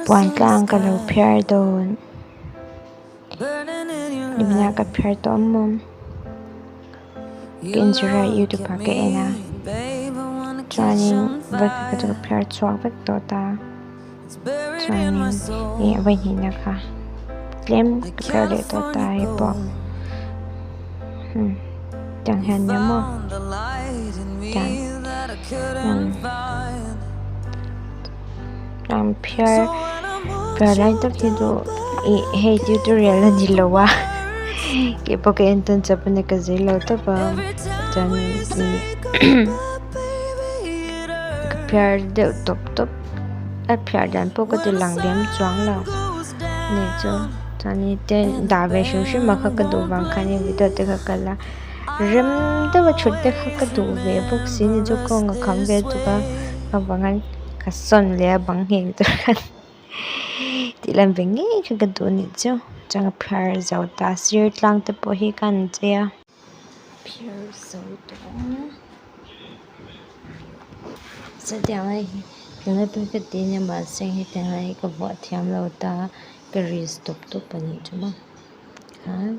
Puan tlang ka lo phiar dawn niminah ka phiar tawh a maw ka inzir a youtube ah ka en a chuanin vawikhat kha chu ka phiar chhuak vek tawh ta chuanin ih vawihnihna kha tlem ka phiar leh tawh ta hei pawh hmm. Tiang hian nia maw tiang tiang phiar phiar lai tak hi chu ih hei tutorial a ni lo a keipawh ka en tawn chawp a ni ka zir lo tawp a chuan ih ka phiar deuh tawp tawp a phiar dan pawh ka ti lang lem chuang lo ni chu. Chuan te dah ve hrim hrim a kha ka duh vang khan heng video te kha ka la rem deuh a thut te kha ka duh ve bawk si ni chu kawng a kham ve tuk a avang hian ka sawn leh a bang ngheng tur khan tih lan ve ngei kha ka duh a nih chu chuan ka phiar zo ta sir tlang te pawh hi khan an chei a phiar zo tawh ang. Chutiang lai hi tunlai pawh hi ka ti ania mahse hetiang lai hi ka vuah thiam lo ta ka risk tawp tawp a nih chu maw khan.